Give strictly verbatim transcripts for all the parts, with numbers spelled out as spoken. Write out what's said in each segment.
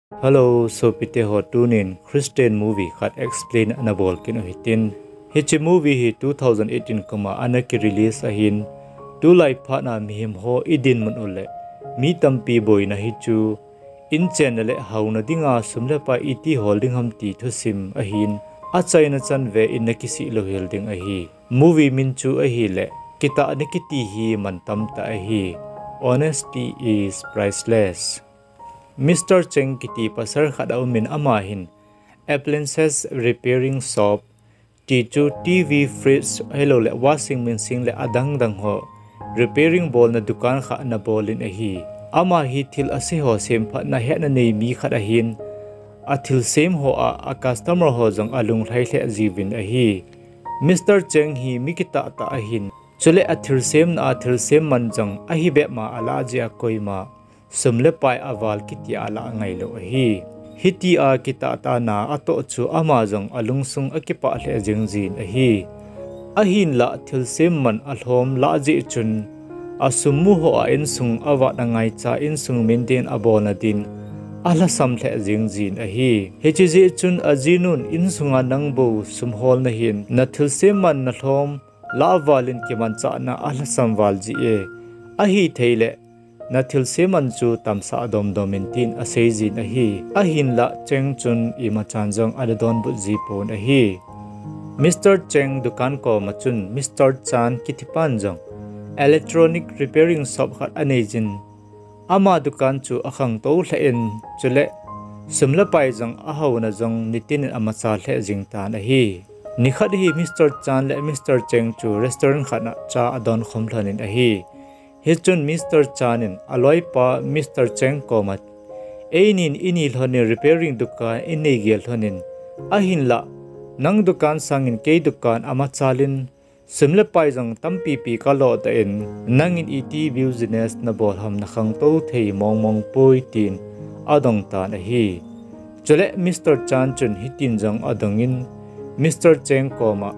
Hello, sopite ho, tunin Christian movie khat explain ana bol kit u hitin. Hiche movie hi two thousand eighteen kum a ana ki release ahin, tulai phat a mihem ho i dinmun u le mi tampi boina hi chu, in chenna le haona dinga sum le pai iti hol ding ham ti thusim ahin, achaina chanve in na kisih louhel ding ahi. Movie min chu ahile, Kitahna kiti hi mantam tah ahi. Honesty is priceless. Mister Cheng kiti pasal khat aumin, ama hin appliances repairing shop, ti chu T V, fridge, ahilouleh washing machine le adang dang ho repairing bolna dukan khat ana bolin ahi. Ama hi thil ase ho semphatna hetna nei mi khat ahin, athil sem ho a, a customer ho jong alunglhai lheh jiuvin ahi. Mister Cheng hi mi kitah tah ahin, chule athil semna a thilsem man jong ahi bep ma alah jeh a koima sum le pai aval kiti a alah ngailou ahi. Hitia kitah tahna atoh chu ama jong alungsung akipah lheh jing jin ahi. Ahinlah thilsem man alhom lah jeh chun, asum mu ho a insung avat angaicha insung maintain abolna din alhasam lheh jing jin ahi. Hiche jeh chun ajinun, insunga nang bou sum hol nahin, na thilsem man nalhom lah val in kimanchahna alhasam val jie, ahithei le na thilsem man chu tamsah domdom in tin asei jin ahi. Ahinlah Cheng chun imachan jong ana donbut ji pon ahi. Mister Cheng dukan koma chun Mister Chan kitipan jong electronic repairing shop khat anei jin, ama dukan chu akhangtou lheh in, chule sum le pai jong ahaona jong nitin in amacha lheh jing tan ahi. Nikhat hi Mister Chan le Mister Cheng chu restaurant khat a cha adon khom lhonin ahi. Hichun Mister Chan in aloipa Mister Cheng koma, einin ini lhonin repairing dukan inei gel lhonin, ahinlah nang dukan sangin kei dukan amachal in sum le pai jong tampipi kalo tah in, nangin iti business nabol ham nakhangtou thei mongmong poi, tin adong tan ahi. Chule Mister Chan chun hitin jong adongin, Mister Cheng koma,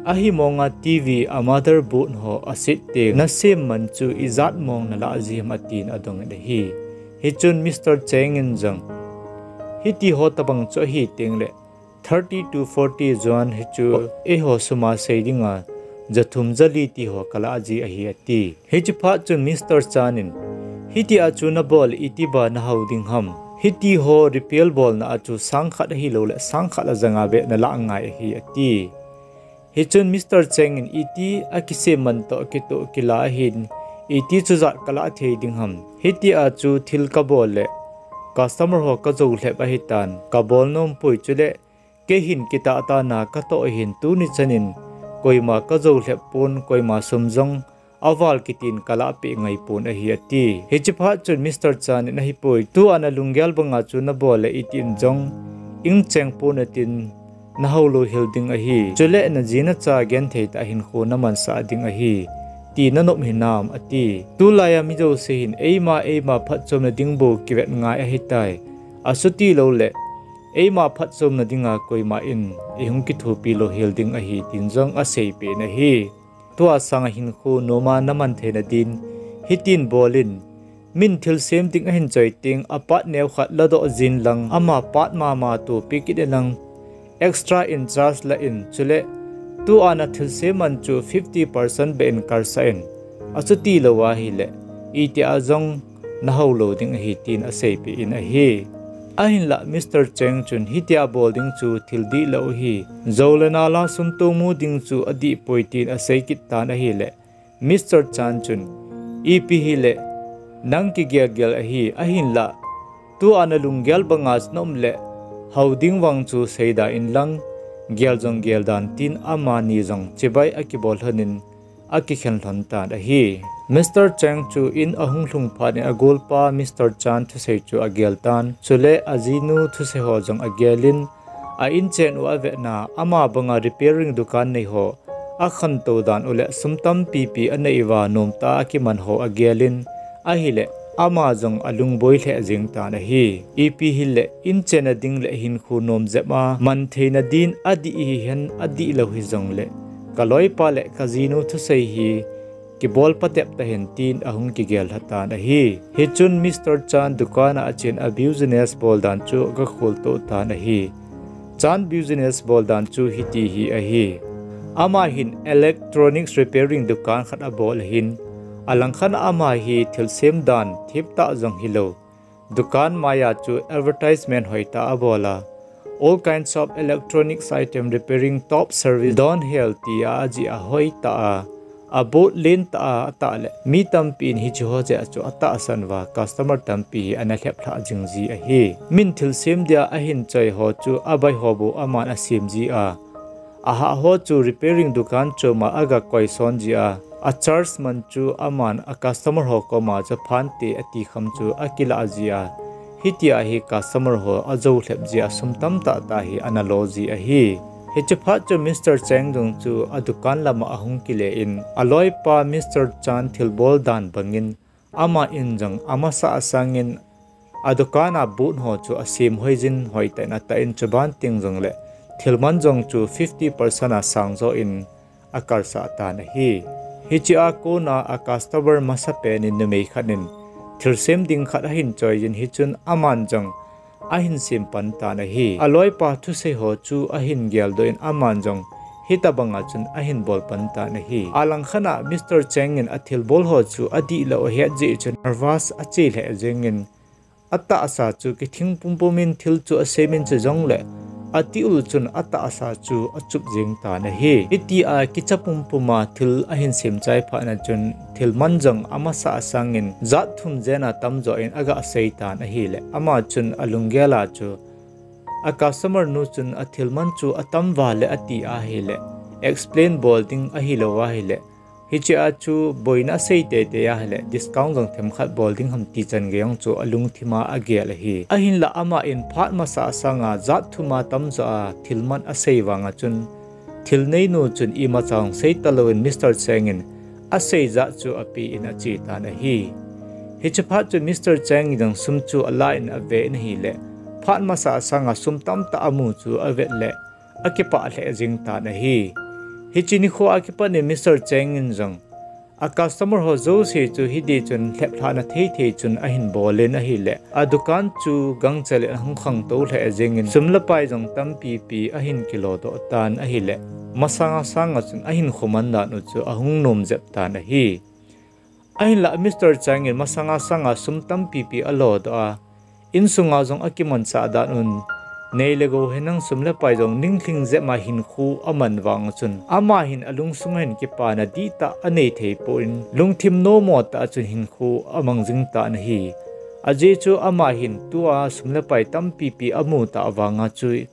ahi monga T V a motherboard ho aset teng nasem man chu ijat mong nalah ji ham, atin adongin ahi. Hichun Mister Cheng in jong, hiti ho tobang chu ahi tengle thirty to forty juan hichu eiho suma sei dinga jathum jali ti ho kalah ji ahi, ati. Hiche phat chun Mister Chan in, hitia chu nabol itiba nahao ding ham? Hiti ho repair bolna a chu sang khat ahilouleh sang khat le janga beh nalah ngai ahi, ati. Hichun Mister Cheng in, iti akisem man toh kitoh kila ahin, iti chujat kalah thei ding ham? Hitia chu thil kabol le customer ho kajou lhep ahitan, kabol nompoi, chule kei hin kitah tahna katoh ahin, tuni chanin koima kajou lhep pon, koima sum jong aval kitin kalah peh ngai pon ahi, ati. Hiche phat chun Mister Chan in, ahipoi, tua nalunggel banga chu nabol le itin jong incheng pon atin, nahao louhel ding ahi. Chule naji nacha genthei tah a hinkho namansah ding ahi ti nanop hinam, ati. Tulaiya mi jouse hin eima eima phatchomna ding bou kivet ngai ahitai. Achutilouleh eima phatchomna dinga koima in eihung kithopi louhel ding ahi, tin jong aseipeh in ahi. Tua sanga hinkho noma naman theina din hitin bolin, min thilsem ding ahin choi teng, a part neokhat ladoh jin lang, ama part mama tohpi kit in lang, extra in charge lah in, chule tua nathilsem man chu fifty percent beh in kalsah in, achutilou ahile itia jong nahao lou ding ahi, tin aseipeh in ahi. Ahinlah Mister Cheng chun hitia bol ding chu thil dihlou ahi, jou le nal a sum tomu ding chu adihpoi, tin asei kit tan ahile, Mister Chan chun, ipi hile nang kigelgel ahi, ahinlah tua nalunggel banga naum le hao ding vang chu seida inlang, gel jong geldan, tin amani jong chibai akibol lhonin akikhen lhon tan ahi. Mister Cheng chu in ahung lhung phat in agolpa Mister Chan thusei chu agel tan, chule ajinu thusei ho jong agelin, a inchen u avetna, ama banga repairing dukan nei ho akhantou dan u le sum tampipi anei uva nomtah a akiman ho agelin, ahile ama jong alungboi lheh jeng tan ahi. Ipi hile inchenna ding le hinkho nom jep a mantheina din adih hihen adihlou hijongle, kaloipa le kajinu thusei hi kibol patep tahen tin ahung kigel lha tan ahi. Hichun Mister Chan dukan a achen a business bol dan chu aga khol to tan ahi. Chan business bol dan chu hiti hi ahi. Ama hin electronics repairing dukan khat abol ahin, alangkhat a ama hi thilsem dan thiptah jong hilou, dukan maiya chu advertisement hoitah abol a, all kinds of electronics item repairing, top service, don hel tia ajih a hoitah a, abut lentah a atah le mi tampi in hiche ho jeh a chu atahsan uva customer tampi hi ana lhep lhah jing ji ahi. Min thilsem dia ahin choi ho chu abai ho bou aman asem ji a, ahah ho chu repairing dukan chom a aga koison ji a, a charge man chu aman a customer ho koma chu phante ati kham chu akilah ji a, hitia hi customer ho ajou lhep ji a, sum tamtah tah hi ana lo ji ahi. Hiche phat chu Mister Cheng jong chu adukan lama ahung kile in, aloipa Mister Chan thilbol dan bangin, ama in jong amasa a sangin adukan a but ho chu asem hoi jin hoitah in atah in, chuban teng jongle thilman jong chu fifty percent a sang jo in akalsah tan ahi. Hiche a kona a customer masapen in numei khat in thilsem ding khat ahin choi jin, hichun aman jong ahin sem pan tan ahi. Aloipa thusei ho chu ahin geldoh in aman jong hitobanga chun ahin bol pan tan ahi. Alangkhat a Mister Cheng in athilbol ho chu adihlou ahet jeh chun nervous ache lheh jengin, atahsa chu kithing pumpum in thil chu asem in chujongle atiul chun atahsa chu achup jeng tan ahi. Hitia kicha pumpum a thil ahin sem chai phat na chun thilman jong amasa a sangin jat thum jen a tamjo in aga sei tan ahile, ama chun alunggel a chu a customer nu chun athilman chu atam uva le ati ahile, explain bol ding ahilou ahile, hiche a chu boina asei teitei ahile discount jong themkhat bol ding ham ti chan gei jong chu alungthim a agel ahi. Ahinla ama in phat masa a sanga jat thum a tamjo a thilman asei vanga chun thilneinu chun imacha jong sei talouvin Mister Cheng in asei jat chu ape in ache tan ahi. Hiche phat chu Mister Cheng in jong sum chu alah in ave in ahile, phat masa a sanga sum tamtah amu chu avet le akipah lheh jeng tan ahi. Hiche nikho a kipat in Mister Cheng in jong a customer ho jouse chu hiti chun lheplhahna theithei chun ahin bol in ahile, adukan chu gangchel in ahung khangtou lheh jengin sum le pai jong tampipi ahin kilodoh tan ahile, masanga sanga chun ahinkho man dan u chu ahung nom jep tan ahi. Ahinla Mister Cheng in masanga sanga sum tampipi alodoh a, insunga jong akimanchah dan un, nei le gou henlang sum le pai jong ninglhing jep a hinkho aman vang chun, ama hin alungsunga hin kipana dihtah anei thei poi, lungthim nommo tah chun hinkho amang jing tan ahi. Ajeh chu ama hin tua sum le pai tampipi amu tah vanga chu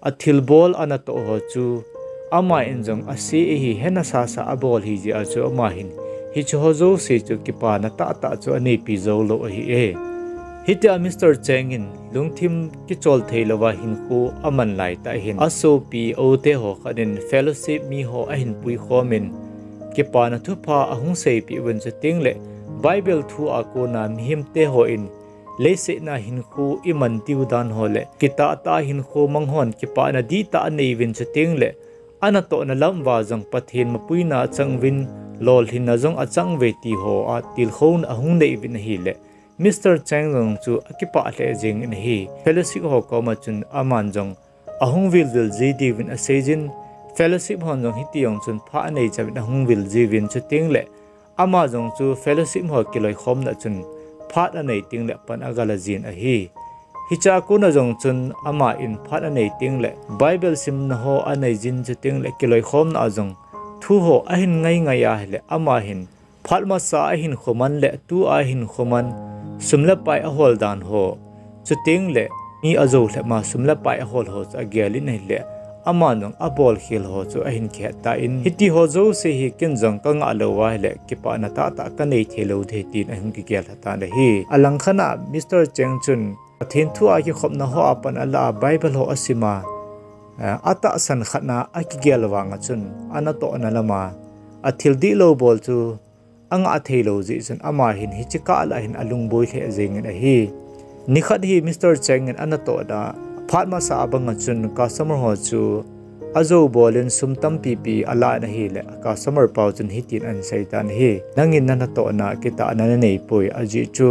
athilbol anatoh ho chu ama in jong ase ahi, hena sasa abol ahi jeh a chu ama hin hiche ho jouse chu kipana tahtah chu aneipi joulou ahi e. Hitia Mister Cheng in lungthim kichol theilouva hinkho aman laitah hin asopi aute ho khat in fellowship miho ahin puikhom in, kipana thupha ahung seipeh uvin, chutengle Bible thu a kona mihemte ho in leiset a hinkho iman diu dan ho le kitahtah hinkho mang hon kipana dihtah aneiuvin, chutengle anatohna lam uva jong Pathen mapuina achang uvin, lolhinna jong achang uve ti ho a tilkhouna ahung nei uvin ahile, Mister Cheng jong chu akipah lheh jengin ahi. Fellowship ho koma chun aman jong ahung vilvil ji diuvin aseijin, fellowship hon jong hiti jong chun phat anei chauvin ahung vil jiuvin, chutengle ama jong chu fellowship ho kiloikhomna chun phat anei tengle pan agala jin ahi. Hichea kona jong chun ama in phat anei tengle Bible simna ho aneijin, chutengle kiloikhomna a jong thu ho ahin ngaingai ahile, ama hin phat masa a hinkho man le tua hinkho man, sum le pai ahol dan ho, chutengle mi ajou lhep ma sum le pai ahol ho chu agel in ahile, aman jong abolkhel ho chu ahin kihet tan, hiti ho jouse hi ken jong kangah louva ahile kipana tahtah kanei theilou ding ahi tin ahung kigel lha tan ahi. Alangkhat a Mister Cheng chun Pathen thu a kikhopna ho a pan alah a Bible ho asima, atahsan khat na akigel vanga chun anatohna lama athil dihlou bol chu angah theilou jeh chun ama hin hiche kah lah hin alungboi lheh jengin ahi. Nikhat hi Mister Cheng in anatohna phat masa a banga chun customer ho chu ajou bol in sum tampi pi alah in ahile, a customer pau chun hitin ahin sei tan ahi. Nangin na natohna kitahna nanei poi, ajeh chu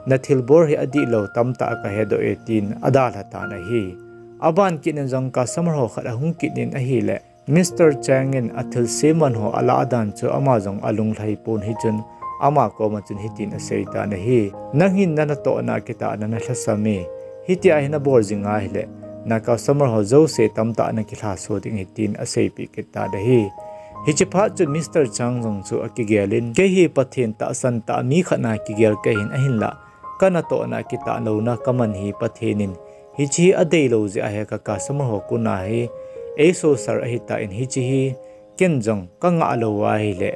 nathilbol hi adihlou tamtah kahedoh e, tin adalha tan ahi. Aban kit in jong customer ho khat ahung kit in ahile, Mister Chang in athilsem man ho alah dan chu ama jong alunglhai pon, hichun ama koma chun hitin asei tan ahi. Nangin na natohna kitahna nalhasam e, hitia hi nabol jing ahile, na customer ho jouse tamtah nakilhaso ding ahi, tin aseipeh kit tan ahi. Hiche phat chun Mister Chang jong chu akigel in, kei hi Pathen tahsan tah mi khat na kigel kahin, ahinlah kanatohna kitahlouna kaman hi Pathen in hiche hi adeilou jeh ahi, ka customer ho kona hi eisosal ahitan, hiche hi ken jong kangah lou ahile,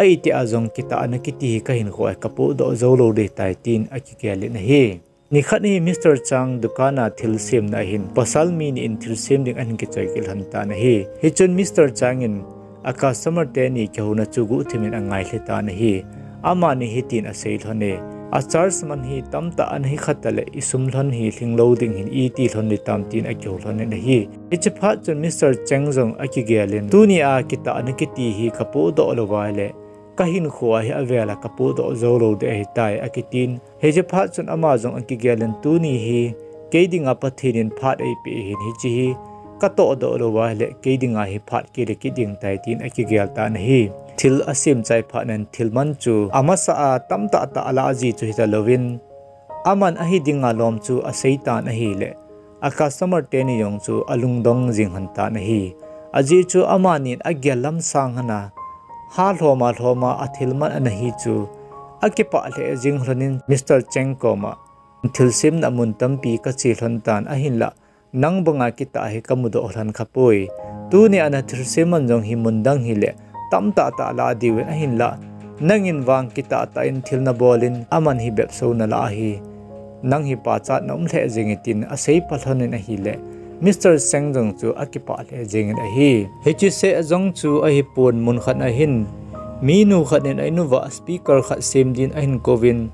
a itia jong kitahna kiti hi kahinkhoa hi kapohdoh joulou ding ahitai, tin akigel in ahi. Nikhat hi Mister Chang dukan a thilsemna ahin, pasal mi ni in thilsem ding ahin kichoi kit lhon tan ahi. Hichun Mister Chang in a customer teni kihouna chu guhthim in angailhe tan ahi. Amani hitin asei lhon e, a charge man hi tamtah ana hi kha tale, isum lhon hi lhinglou ding hin iti lhon ding tam, tin akihou lhon in ahi. Hiche phat chun Mister Chang jong akigel in, tunia kitahna kiti hi kapohdoh lou ahile, kahinkhoa hi avela kapohdoh joulou ding ahitai, akitin. Hiche phat chun ama jong akigel in, tuni hi kei dinga Pathen in phat eipeh ahin, hiche hi katohdoh lou ahile, kei dinga hi phat kile kit ding tai, tin akigel tan ahi. Thil asem chai phat in thil man chu amasa a tamtah tah alah ji chu hitalouvin, aman ahi dinga lom chu asei tan ahile, a customer teni jong chu alungdong jing lhon tan ahi. Ajeh chu amanin agel lam sang lhon a, halhom a lhom a athil man ana hi chu akipah lheh jing lhon in, Mister Chang koma, thilsemna mun tampi kache lhon tan, ahinlah nang banga kitah hi kamudoh lhon khapoi. Tunia nathilsem man jong hi mun dang hile tamtah tah lah diuvin, ahinlah nangin vang kitah tah in thil nabol in aman hi bepsou nalah ahi. Nang hi pachatna um lheh jenge, tin aseipeh lhon in ahile, Mister Chang jong chu akipah lheh jeng in ahi. Hiche seh jong chu ahipon, mun khat ahin minu khat in a-in uva speaker khat sem din ahin kouvin,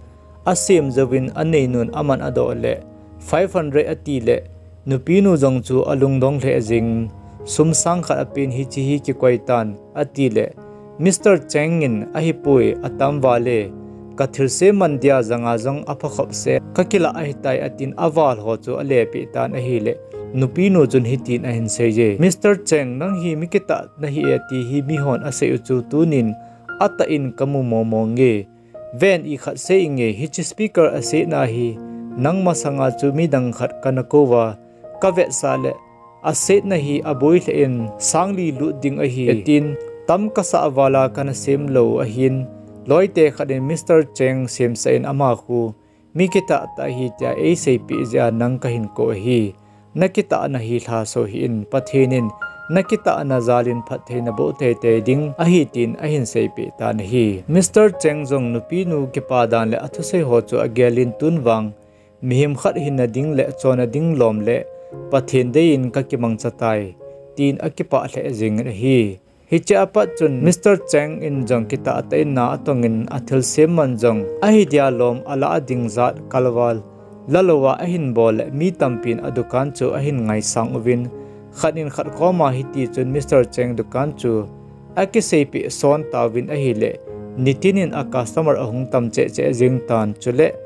asem jouvin aneinun aman adoh le five hundred atile, nupinu jong chu alungdong lheh jeng, sum sang khat apen, hiche hi kikoi tan, atile, Mister Chang in, ahipoi, atam vale, kathilsem man dia janga jong aphakhop se, kakilah ahitai, atin aval ho chu alepeh tan ahile, nupinu chun hitin ahin seije, Mister Chang, nang hi mi kitah nahi e ti hi mihon asei u chu tunin atah in kamu momo nge. Ven, ikhat seinge, hiche speaker asetna hi nang masanga chu midang khat kana kouva, kavetsah le asetna hi aboi lheh in sangli lut ding ahi, atin, tam kasah vala kana sem lou ahin, loite khat in Mister Chang semsah in ama khu mi kitah tah ahi tia eiseipeh jeh a nang kahin kou ahi. Nakitahna hi lhaso hih in, Pathen in nakitahna jal in phatthei naboh teitei ding ahi, tin ahin seipeh tan ahi. Mister Chang jong nupinu kipa dan le athusei ho chu agel in, tun vang mihem khat hinna ding le chonna ding lom le Pathen dei in kakimangcha tai, tin akipah lheh jeng in ahi. Hiche apat chun Mister Chang in jong kitah tah in na atong in athilsem man jong ahi dia lom alah ding jat kalval lalouva ahin bol le mi tampin adukan chu ahin ngaisang uvin, khat in khat koma hitichun Mister Chang dukan chu akiseipeh son tauvin ahile, nitin in a customer ahung tam cheh cheh jeng tan, chule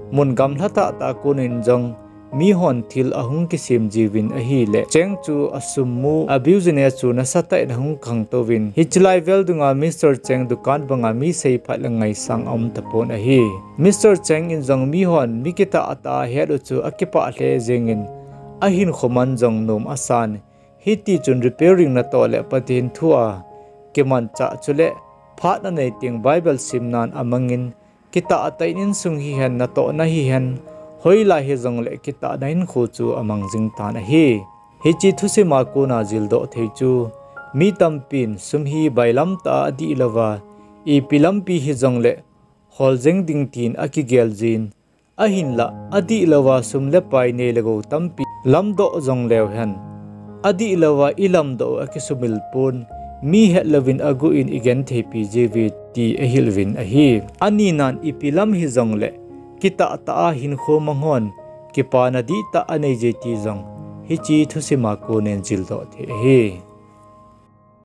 mun gamla tahtah a kon in jong mihon thil ahung kisem jiuvin ahile, Chang chu asum mu, a business chu nasatah in ahung khangtouvin, hiche lai vel dunga Mister Chang dukan banga mi seiphat le ngaisang aum tapon ahi. Mister Chang in jong mihon mi kitah tah a het u chu akipah lheh jeng in, ahinkho man jong nom asan, hitichun repairing natoh le Pathen thua kimanchah, chule phat anei teng Bible simnan amangin, kitah tah in insung hihen, natohna hihen, hoilai hijongle kitahna hinkho chu amang jing tan ahi. Hiche thusima kona jildoh thei chu, mi tampin sum hi bailam tah a adihlouva, ipi lampi hijongle hol jeng ding tin akigel jin, ahinlah adihlouva sum le pai nei le gou tampi lamdoh jongleu hen, adihlouva ilamdoh u akisumil pon, mi hetlouvin aguh in igentheipi jiuve ti ahil uvin ahi. Aninan ipi lam hijongle kitah tah a hinkho mang hon kipana dihtah anei je ti jong hiche thusima konin jildoh thei ahi.